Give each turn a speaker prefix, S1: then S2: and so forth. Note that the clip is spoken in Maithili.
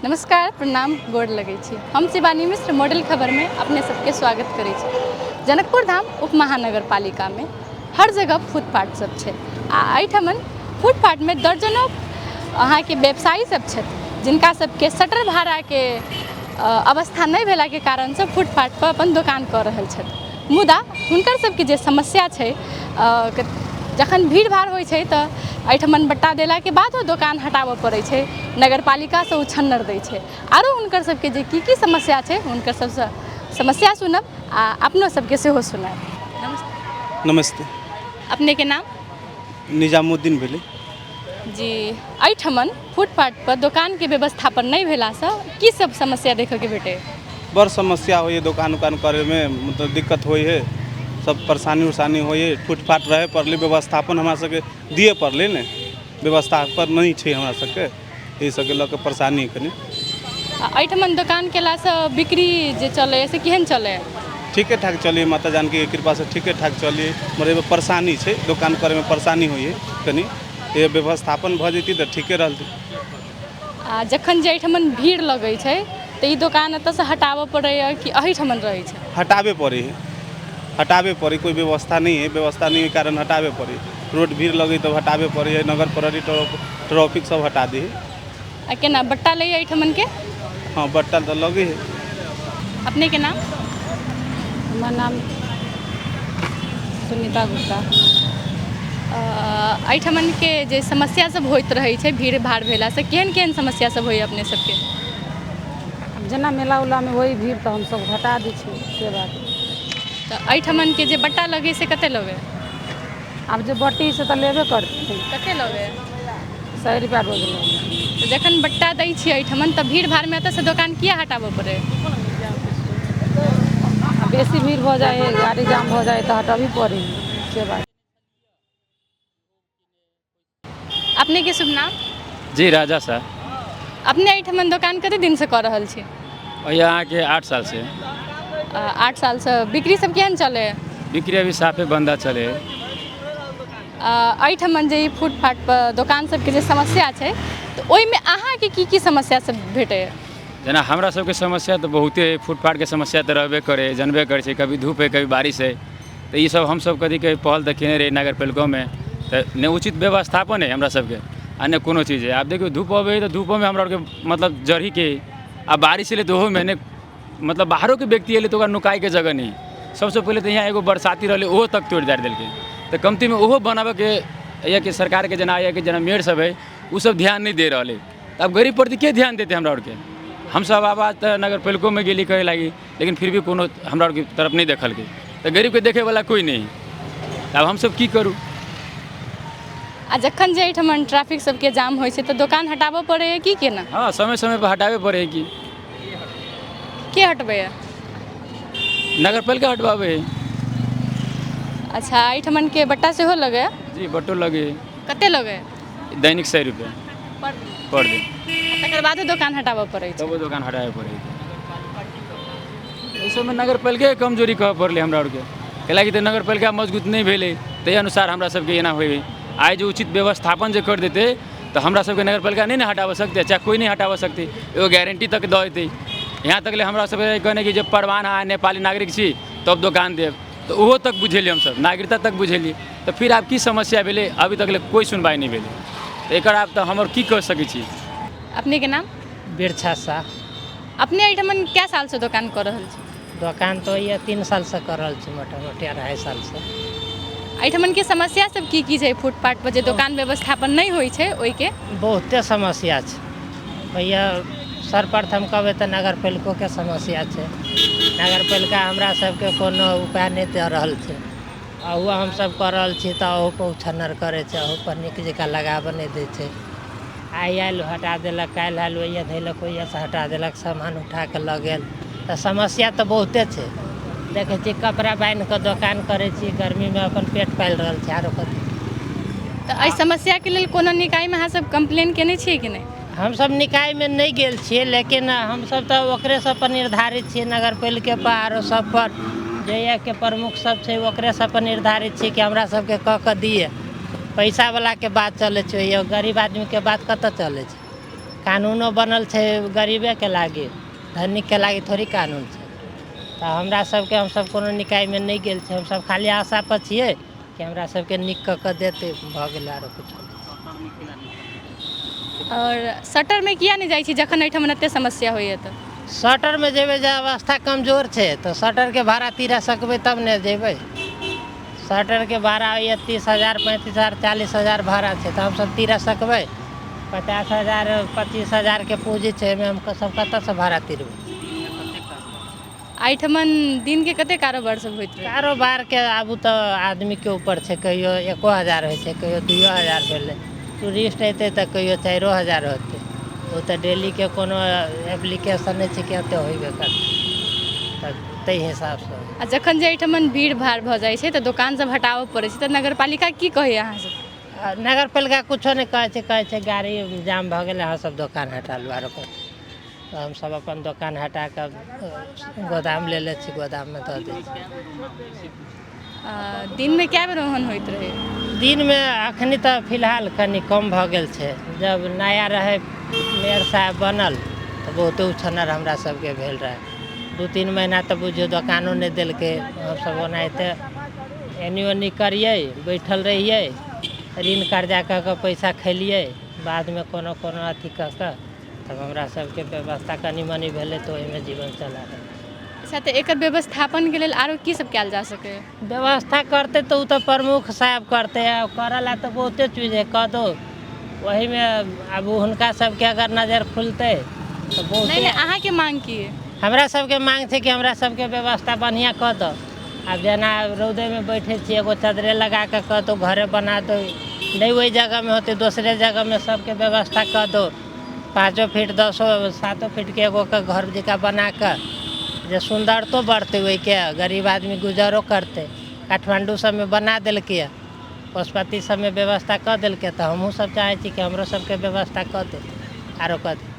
S1: नमस्कार, प्रणाम, गोर लगै छी। हम शिवानी मिश्र मॉडल खबरमे अपने सबके स्वागत करै छी। जनकपुर धाम उप महानगरपालिकामे हर जगह फुटपाथ सब छै आ एहिठमन फुटपाथमे दर्जनों अहाँके व्यवसायी सब छथि जिनका सबके शटर भाड़ाके अवस्था नहि भेलाके कारणसँ फुटपाथपर अपन दोकान कऽ रहल छथि। मुदा हुनकर सबके जे समस्या छै, जखन भीड़ भाड़ होइ छै तऽ एहिठमन बट्टा देलाके बादो दोकान हटाबऽ पड़ै छै, नगरपालिकासँ ओ छन्नर दै छै। आरो हुनकर सबके जे की की समस्या छै, हुनकर सबसँ समस्या सुनब आ अपनो सबके सेहो सुनायब। नमस्ते।
S2: नमस्ते।
S1: अपनेके नाम?
S2: निजामुद्दीन भेलै
S1: जी। एहिठमन फुटपाथपर दोकानके व्यवस्थापन नहि भेलासँ की सब समस्या देखऽके भेटै?
S2: बड़ समस्या होइए, दोकान उकान करैमे मतलब दिक्कत होइ हइ, सब परेशानी उरसानी होइ हइ। फुटपाथ रहै पड़लै, व्यवस्थापन हमरा सबके दिअ पड़लै ने, व्यवस्थापन नहि छै हमरा सबके, एहि सबके लऽ कऽ परेशानी कनि।
S1: आ एहिठमन दोकान केलासँ बिक्री जे चलै से केहन चलै?
S2: ठीके ठाक चलै, माता जानकीके कृपासँ ठीके ठाक चलै, मगर एगो परेशानी छै, दोकान करैमे परेशानी होइ हइ कनि। ये व्यवस्थापन भऽ जैती तऽ ठीके रहतै।
S1: आ जखन जे एहिठमन भीड़ लगै छै तऽ ई दोकान एतऽसँ हटाबऽ पड़ैए कि एहिठमन रहै छै?
S2: हटाबे पड़ै हइ, हटाबे पड़ै, कोइ व्यवस्था नहि हइ। व्यवस्था नहि हइ कारण हटाबे पड़ै। रोड भीड़ लगै तब हटाबे पड़ै हइ, नगर प्रहरी ट्रैफिक सब हटा दै हइ।
S1: आ केना बट्टा लैए एहिठमनके?
S2: हँ, बट्टा तऽ लगै हइ।
S1: अपनेके नाम?
S3: हमर नाम सुनीता गुप्ता।
S1: एहिठमनके जे समस्या सब होइत रहै छै भीड़ भाड़ भेलासँ, केहन केहन समस्या सब होइए अपने सबके?
S3: आब जेना मेला उलामे होइ भीड़ तऽ हमसब हटा दै छियै, से बात।
S1: तऽ एहिठमनके जे बट्टा लगै से कते लगै?
S3: आब जे बट्टी से तऽ लेबे करतै।
S1: कते लगै?
S3: 100 रुपैआ रोज लगै।
S1: तऽ जखन बट्टा दै छियै एहिठमन तऽ भीड़ भाड़मे एतऽसँ दोकान किया हटाबऽ पड़ै?
S3: बेसी भीड़ भऽ जाइ हइ, गाड़ी जाम भऽ जाइ हइ तऽ हटबही पड़ै हइ, से बात।
S1: अपनेके शुभ नाम?
S4: जी, राजा साहब।
S1: अपने एहिठमन दोकान कते दिनसँ कऽ रहल छी?
S4: भैया, अहाँके 8 सालसँ।
S1: 8 सालसँ। बिक्री सब केहन चलै?
S4: बिक्री अभी साफे बन्दा चले।
S1: एहिठमन जे ई फुटपाथ पर दोकान सबके जे समस्या छै तऽ ओहिमे अहाँके की की समस्या सब भेटैए?
S4: जेना हमरा सबके समस्या तऽ बहुते हइ। फुटपाथके समस्या तऽ रहबे करै, जानबे करै छै, कभी धूप हइ, कभी बारिश हइ, तऽ ईसब हमसब कथी कहै पहल तऽ केने रही नगरपालिकोमे, तऽ नहि उचित व्यवस्थापन हइ हमरा सबके आ नहि कोनो चीज हइ। आब देखियौ, धूप अबै हइ तऽ धूपोमे हमरा आरके मतलब जरहीके हइ, आ बारिश एलै तऽ ओहोमे नहि, मतलब बाहरोके व्यक्ति एलै तऽ ओकरा नुकाइके जगह नहि। सबसँ पहिले तऽ यहाँ एगो बरसाती रहलै, ओहो तक तोड़ि ताड़ि देलकै। तऽ कमतीमे ओहो बनाबऽके यहाँके सरकारके, जेना यहाँके जेना मेयर सब हइ, ओसब ध्यान नहि दे रहल हइ। तऽ आब गरीब प्रति के ध्यान देतै हमरा आरके? हमसब आवाज तऽ नगरपालिकोमे गेली कहै लागी, लेकिन फिर भी कोनो हमरा आरके तरफ नहि देखलकै। तऽ गरीबके देखैवला कोइ नहि हइ, आब हमसब की करू?
S1: आ जखन जे एहिठमन ट्रैफिक सबके जाम होइ छै तऽ दोकान हटाबऽ पड़ैए की केना?
S4: हँ, समय समयपर हटाबे पड़ै हइ की।
S1: के हटबैए?
S4: नगरपालिका हटबाबै हइ।
S1: अच्छा, एहिठमनके बट्टा सेहो लगैए?
S4: जी, बट्टो लगै हइ।
S1: कते लगै?
S4: दैनिक 100 रुपैआ
S1: पर दिन।
S4: पर दिन।
S1: आ तकर बादो दोकान हटाबऽ पड़ै छै?
S4: तबो दोकान हटाबे पड़ै छै। एहि सबमे नगरपालिके कमजोरी कहऽ पड़लै हमरा आरके, कैलाकि तऽ नगरपालिका मजबूत नहि भेलै, ताहि अनुसार हमरा सबके एना होइ। आइ जे उचित व्यवस्थापन जे करि देतै तऽ हमरा सबके नगरपालिका नहि ने हटाबऽ सकतै, चाहे कोइ नहि हटाबऽ सकतै। एगो गारंटी तक दऽ देतै। यहाँ तक ले हमरा सबके कहने कि जे परवान अहाँ नेपाली नागरिक छी तब दोकान देब, तऽ ओहो तक बुझेलियै हमसब, नागरिकता तक बुझेलियै। तऽ फिर आब की समस्या भेलै? अभी तक ले कोइ सुनवाइ नहि भेलै। तऽ एकर आब तऽ हमर की कऽ सकै छी?
S1: अपनेके नाम?
S5: बिरछा शाह।
S1: अपने एहिठमन कए सालसँ दोकान कऽ रहल छी?
S5: दोकान तऽ होइए 3 सालसँ कऽ रहल छी, मोटा मोटी 2.5 सालसँ।
S1: एहिठमनके समस्या सब की की छै फुटपाथ पर जे दोकान व्यवस्थापन नहि होइ छै ओहिके?
S5: बहुते समस्या छै भैया। सर्वप्रथम कहबै तऽ नगरपालिकोके समस्या छै। नगरपालिका हमरा सबके कोनो उपाय नहि दऽ रहल छै। अहू हमसब कऽ रहल छी तऽ अहूपर उछन्नर करै छै, अहूपर नीक जकाँ लगाबऽ नहि दै छै। आइ आयल हटा देलक, काल्हि आयल ओहिए धैलक, ओहिएसँ हटा देलक, सामान उठा कऽ लऽ गेल। तऽ समस्या तऽ बहुते छै। देखै छी, कपड़ा बान्हि कऽ दोकान करै छी, गर्मीमे अपन पेट पालि रहल छी, आरो कथी?
S1: तऽ एहि समस्याके लेल कोनो निकायमे अहाँ सब कम्प्लेन केने छियै कि नहि?
S5: हमसब निकायमे नहि गेल छियै, लेकिन हमसब तऽ ओकरे सब पर निर्धारित छियै, नगरपालिके पर आरो सब पर जे यहाँके प्रमुख सब छै, ओकरे सब पर निर्धारित छियै कि हमरा सबके कऽ कऽ दिअ। पैसावलाके बात चलै छै, यौ, गरीब आदमीके बात कतऽ चलै छै? कानूनो बनल छै गरीबेके लागि, धनिकके लागि थोड़ी कानून छै। तऽ हमरा सबके हमसब कोनो निकायमे नहि गेल छी, हमसब खाली आशा पर छियै कि हमरा सबके नीक कऽ कऽ देतै, भऽ गेलै, आरो किछो नहि।
S1: आओर शटरमे किया नहि जाइ छी जखन एहिठाम एते समस्या होइए तऽ?
S5: शटरमे जेबै जे अवस्था कमजोर छै तऽ शटरके भाड़ा तीरा सकबै तब ने जेबै। शटरके भाड़ा होइए 30,000, 35,000, 40,000 भाड़ा छै, तऽ हमसब तीरा सकबै? 50,000, 25,000के पूँजी छै, एहिमे हम सब कतऽसँ भाड़ा तीरबै?
S1: एहिठमन दिनके कते कारोबार सब होइत रहै?
S5: कारोबारके आबू तऽ आदमीके ऊपर छै, कहियो 1,000 होइ छै, कहियो 2,000 भेलै। टूरिस्ट अयतै तऽ कहियो 4,000 होतै। ओ तऽ डेलीके कोनो एप्लीकेशन नहि छै कि एते होइबे करतै, तऽ ताहि हिसाबसँ।
S1: आ जखन जे एहिठमन भीड़ भाड़ भऽ जाइ छै तऽ दोकान सब हटाबऽ पड़ै छै, तऽ नगरपालिका की कहैए अहाँ सब?
S5: आ नगरपालिका कुछो नहि कहै छै, कहै छै गाड़ी जाम भऽ गेलै, अहाँ सब दोकान हटा लू, आरो कथी। तऽ हमसब अपन दोकान हटा कऽ गोदाम लेले छी, गोदाममे दऽ दै छी।
S1: दिनमे कए बेर ओहन होइत रहै?
S5: दिनमे अखनी तऽ फिलहाल कनि कम भऽ गेल छै। जब नया रहै मेयर साहब बनल तऽ बहुते उछन्नर हमरा सबके भेल रहै। 2-3 महीना तऽ बुझियौ दोकानो नहि देलकै। हमसब ओनाहिते एनी ओनी करियै, बैठल रहियै, ऋण कर्जा कऽ कऽ पैसा खेलियै, बादमे कोनो कोनो अथी कऽ कऽ तब हमरा सबके व्यवस्था कनि मनि भेलै तऽ ओहिमे जीवन चला रहल छै।
S1: अच्छा, तऽ एकर व्यवस्थापनके लेल आरो की सब कयल जा सकैए?
S5: व्यवस्था करतै तऽ ओ तऽ प्रमुख साहब करतै, आ करऽ ला तऽ बहुते चीज है, कऽ दो ओहिमे। आब हुनका सबके अगर नजर खुलतै तऽ बहुत।
S1: नहि नहि, अहाँके मांग की अइ?
S5: हमरा सबके मांग छै कि हमरा सबके व्यवस्था बढ़िआँ कऽ दो। आब जेना रौदेमे बैठे छी, एगो चदरे लगा कऽ कऽ दो, घरे बना दो, नहि ओहि जगहमे होतै दोसरे जगहमे सबके व्यवस्था कऽ दो। 5 फीट 10 7 फीटके एगो के घर जकाँ बना कऽ जे सुन्दरतो बढ़तै, ओहिके गरीब आदमी गुजरो करतै। काठमाण्डू सबमे बना देलकै, पशुपति सबमे व्यवस्था कऽ देलकै, तऽ हमहूँ सब चाहै छी कि हमरो सबके व्यवस्था कऽ दे, आरो कथी।